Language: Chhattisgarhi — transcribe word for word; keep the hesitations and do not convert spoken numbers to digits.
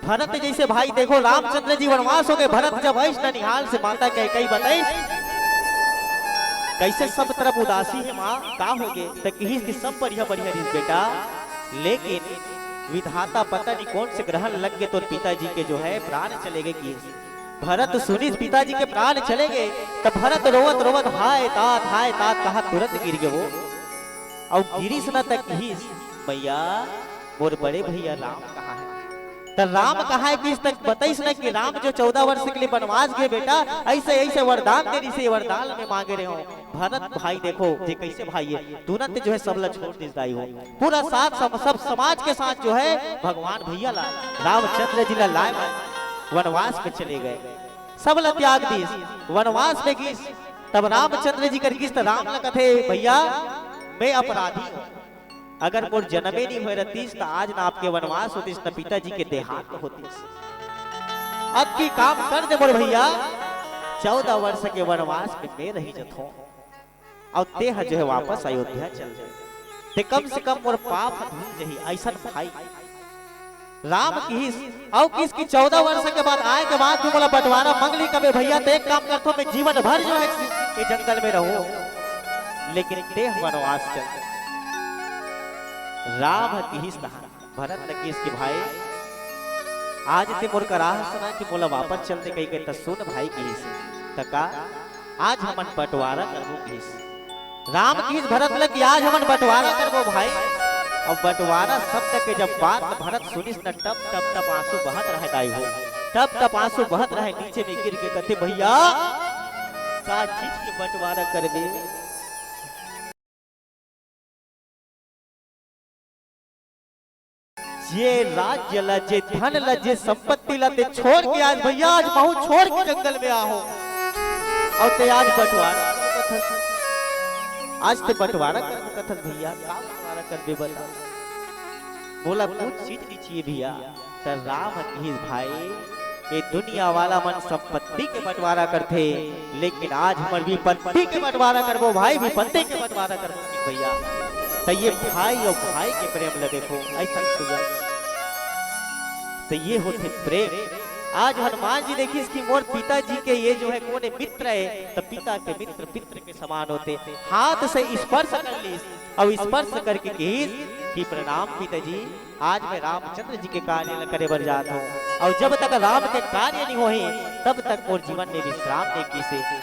भरत जइसे भाई देखो, रामचंद्र जी वनवास हो गे, भरत जब आइस ननिहाल से माता कैकई बताइस, कइसे सब तरफ उदासी हे माँ, का हो गे? त किहिस कि सब बढ़िया बढ़िया रिहिस बेटा, लेकिन विधाता पता नहीं कौन से ग्रहण लग गे, तोर पिताजी के जो है प्राण चले गे किहिस। भरत सुनिस पिताजी के प्राण चले गे, त भरत रोवत रोवत हाय तात, हाय तात कहा तुरंत गिर गे वो। अउ गिरिस न त किहिस, मैया, मोर बड़े भैया राम कहाँ हे? त राम कहाँ हे किहिस त बताइस न कि राम जो चौदह वर्ष के लिए वनवास गे बेटा, अइसे अइसे वरदान दे रिहिस, ये वरदान में मांगे रहे हो। भरत भाई देखो जे कइसे भाई हे, तुरंत जो है सब ला छोड़ दिस दाई हो। पूरा साथ सम-, सब समाज के साथ जो है भगवान भैया ला, रामचंद्र जी ला लाए वनवास में चले गए, सब ला त्याग दिस, वनवास में गिस। तब रामचंद्र जी कर गिस त राम ला कथे, भैया मैं अपराधी हूँ, अगर मोर जनमे नहीं होए रहतीस त आज न आपके वनवास होतीस न पिताजी के देहांत होतीस। अब की काम कर दे मोर भैया, चौदह वर्ष के वनवास में मैं रही जथों, अउ तेह जो है वापस अयोध्या चल दे, ते कम से कम मोर पाप धुल जही। अइसन भाई राम किहिस, अउ किहिस कि चौदह वर्ष के बाद आए के बाद भी मोला बंटवारा मंग ली कबे भैया, त एक काम करथों मैं जीवन भर जो है ये जंगल में रहूं, लेकिन तेह वनवास चल। राम किहिस तहां भरत ल किहिस कि भाई आज ते मोर करा हस ना कि मोला वापस चल दे कहिके, त सुन भाई किहिस, त का आज हमन बंटवारा करबो किहिस। राम किहिस भरत ल कि आज हमन बंटवारा करबो भाई। अब बंटवारा शब्द के जब बात भरत सुनिस न, टप टप टप आंसू बहत रहे दाई हो, टप टप आंसू बहत रहे, नीचे में गिर के कथे, भैया का चीज के बंटवारा करबे? जे राज्य ला, जे धन ला, जे संपत्ति ला ते छोड़ के आज भैया, आज महू छोड़ के जंगल में आहो। अउ ते आज बंटवारा करबो कथस, आज ते बंटवारा करबो कथस भैया, का बंटवारा करबे बता? मोला कुछ चीज नहीं चाहिए भैया। त राम किहिस भाई, ये दुनिया वाला मन संपत्ति के बंटवारा करथे, लेकिन आज हमर विपत्ति के बंटवारा करबो भाई, विपत्ति के बंटवारा करबो कि भैया। त ये भाई अउ भाई के प्रेम ल देखो, अइसन सुघर। त ये होथे प्रेम। आज हनुमान जी देखिस कि मोर पिताजी के ये जो है कोने मित्र हे, त पिता के मित्र पित्र के समान होथे। हाथ से स्पर्श कर लिस, अउ स्पर्श करके किहिस कि प्रणाम पिताजी, आज मैं रामचंद्र जी के कार्य ल करे बर जात हूँ, अउ जब तक राम के कार्य नहीं होही, तब तक मोर जीवन में विश्राम नहीं किसे।